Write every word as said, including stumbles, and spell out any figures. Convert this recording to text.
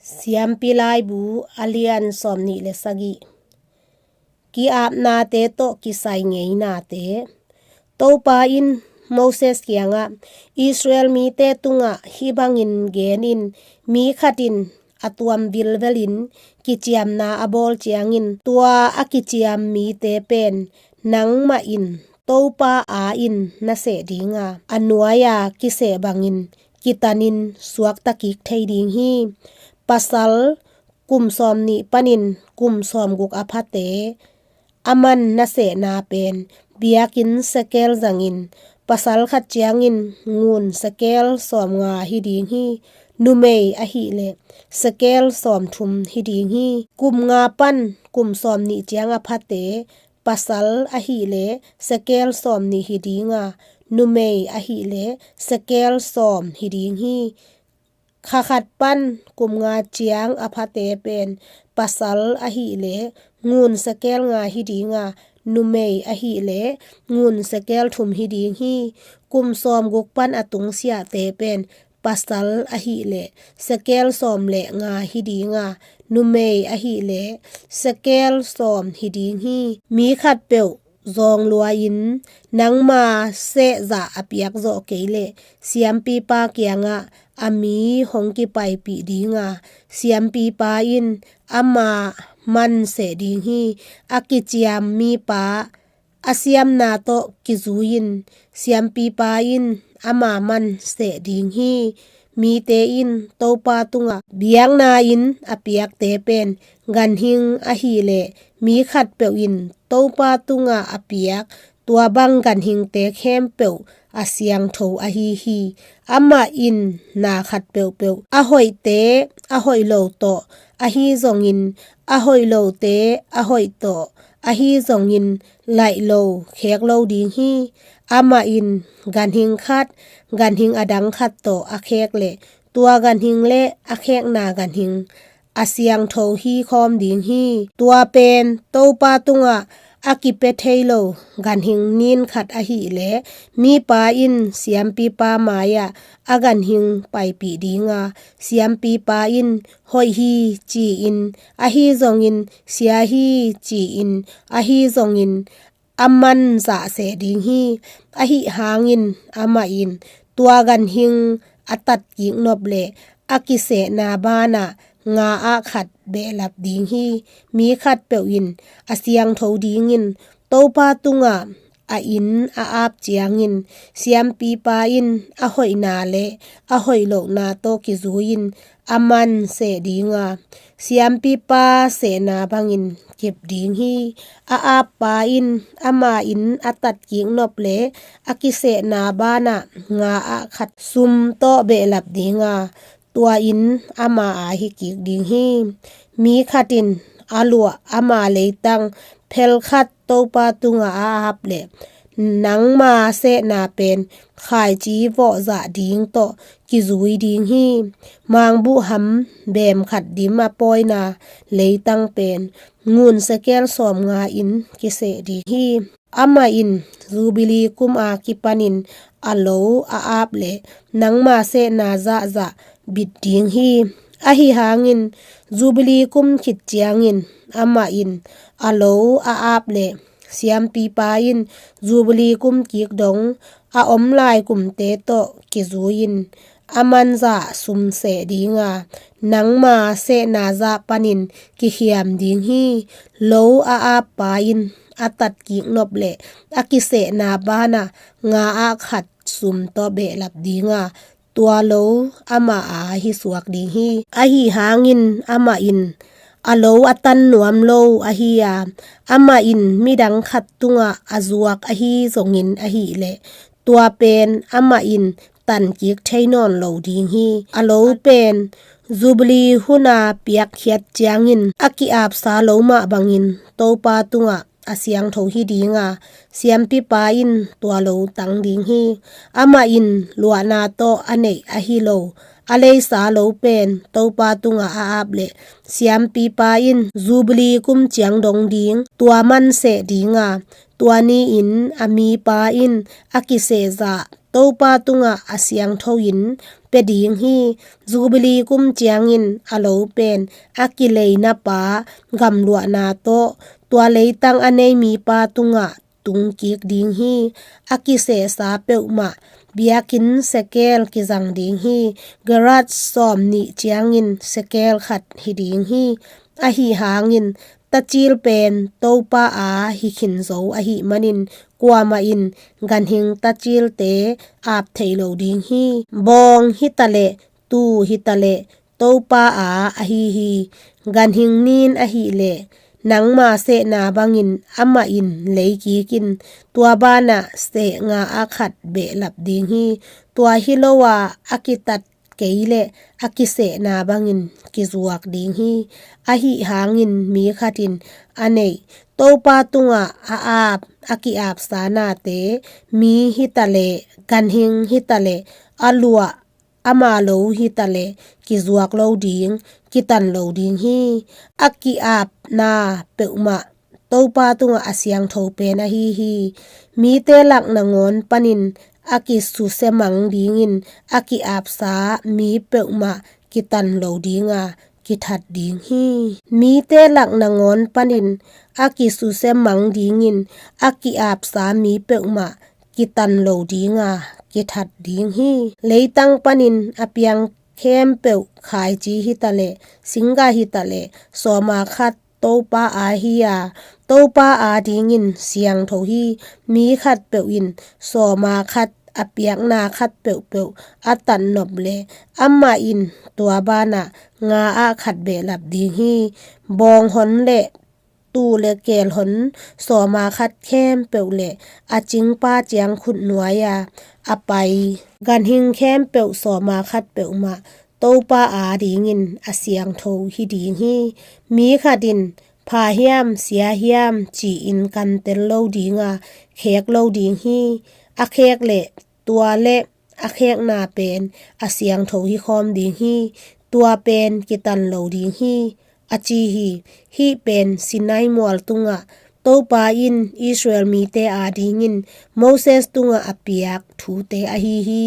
Siampi Laibu a lian sawmnih le sagih. Ki-apnate tawh kisai ngeinate. Topa in Moses kiangah, Israel mite tungah hih bangin genin, mi khat in a tuam vilvelin kiciamna a bawl ciangin, tua a kiciam mite pen nangmah in Topa a-in na seh dinga, a nuai-a kiseh bangin kitanin suakta kik thei ding hi. Pasal kum sawmnih panin kum sawmguk a phate, a man na sehna pen biakinn sekel zangin, pasal khat ciangin ngun sekel sawmnga hi ding hi. Numei ahih leh sekel sawmthum hi ding hi. Kum nga pan kum sawmnih ciang a phate, pasal ahih leh sekel sawmnih hi dinga, numei ahih leh sekel sawm hi ding hi. Kha khat pan kum nga ciang a phate pen, pasal ahih leh ngun sekel nga hi dinga, numei ahih leh ngun sekel thum hi ding hi. Kum sawmguk pan a tungsiahte pen, pasal ahih leh sekel sawm le nga hi dinga, numei ahih leh sekel sawm hi ding hi. Mi khatpeuh zawng lua-in nangma sehzah a piak zawh kei leh, siampipa kiangah a mi hong kipaipih dinga, siampipa in ama man seh ding hi. A kiciam mipa a siamna tawh kizui-in, siampipa in ama man seh ding hi. Mite in Topa tungah biakna-in a piakte pen ganhing ahih leh, mi khatpeuh in Topa tungah a piak tua bang ganhingte khempeuh a siangtho ahi hi. Amah in na khat peuhpeuh, a hoihte, a hoih lo tawh, ahi zongin a hoih lote, a hoih tawh, ahi zongin laih lo, khek lo ding hi. Amah in ganhing khat ganhing adang khat tawh a khek leh, tua ganhing le a khekna ganhing a siangtho hi khawm ding hi. Tua pen Topa tungah a kipia thei lo ganhing nin khat ahih leh, mipa in siampipa mai-ah a ganhing paipih dinga, siampipa in hoih hi ci-in, ahi zongin sia hi ci-in, ahi zongin a man zah seh ding hi. Ahi hangin amah in tua ganhing a tatkik nop leh, a kisehna banah nga ah khat behlap ding hi. Mi khatpeuh in a siangtho dingin Topa tungah a inn a ap ciangin, siampipa in a hoihna le a hoih lohna tawh kizui-in a man seh dinga, siampipa sehna bangin kip ding hi. A appa in ama inn a tatkik nop leh, a kisehna banah nga ah khat sum tawh behlap dinga, tua inn ama aa hi kik ding hi. Mi khat in a luah ama leitang phel khat Topa tungah a ap leh, nangma sehna pen khaici vawhzah ding tawh kizui ding hi. Mangbuhham beem khat dim a pawina leitang pen ngun sekel sawmnga in kiseh ding hi. Amah in Jubilee kum a kipanin a lo a ap leh, nangma sehna zahzah bit ding hi. Ahi hangin Jubilee kum khit ciangin amah in a lo a ap leh, siampipa in Jubilee kum kik dong a om lai kumte tawh kizui-in a man zah sum seh dinga, nangma sehna zah panin kikhiam ding hi. Lo a appa in a tatkik nop leh, a kisehna banah nga ah khat sum tawh behlap dinga, tua lo ama aa hi suak ding hi. Ahi hangin amah in a lo a tan nuam lo ahi a, amah in midang khat tungah a zuak ahi zongin ahih leh, tua pen amah in tankik thei nawn lo ding hi. A lo pen Jubilee huna piakkhiat ciangin a ki-apsa lo mah bangin Topa tungah a siangtho hi dinga, siampipa in tua lo tang ding hi. Amah in luahna tawh a neih ahi lo, a leisa lo pen Topa tungah a ap leh, siampipa in Jubilee kum ciang dong ding, tua man seh dinga, tua ni-in a mipa in a kisehzah Topa tungah a siangtho-in pia ding hi. Jubilee kum ciangin a lo pen a kileina pa gamluahna tawh tua leitang a nei mipa tungah tungkik ding hi. A kisehsa peuhmah biakinn sekel kizang ding hi. Gerah sawm nih ciangin sekel khat hi ding hi. Ahi hangin tacil pen Topa a hi khin zo ahih manin kuamah in ganhing tacilte ap thei lo ding hi. Bawng hitaleh tuu hitaleh Topa a ahi hi. Ganhing nin ahileh nangma sehna bangin amah in leikik in, tua banah seh nga a khat behlap ding hi. Tua hi lo a a kitat kei leh a kisehna bangin kizuak ding hi. Ahi hangin mi khat in a neih Topa tungah a ap a ki-apsa nate mi hitaleh ganhing hitaleh a luah ama lo hitaleh kizuak lo ding, kitan lo ding hi. A ki-apna peuhmah Topa tungah a siangtho pen ahi hi. Mite lak nangawn panin a kisusia mang dingin a ki-apsa mi peuhmah kitan lo dinga kithat ding hi. Mite lak nangawn panin a kisusia mang dingin a ki-apsa mi peuhmah kitan lo dinga kithat ding hi. Leitang panin a piang khempeuh khaici hitaleh singga hitaleh sawma khat Topa a hi a, Topa a dingin siangtho hi. Mi khatpeuh in sawma khat a piakna khat peuhpeuh a tatnop leh amah in tua banah nga ah khat behlap ding hi. Bawng hon leh tuu le keel hon sawma khat khempeuh leh a cingpa ciang khutnuai a a pai ganhing khempeuh sawma khat peuhmah Topa a dingin a siangtho hi ding hi. Mi khat in pha hiam sia hiam ci-in kantel lo dinga khek lo ding hi. A khek leh tua le a khekna pen a siangtho hi khawm ding hi. Tua pen kitan lo ding hi, a ci hi. Hih pen Sinai mual tungah Topa in Israel mite a dingin Moses tungah a piak thute ahi hi.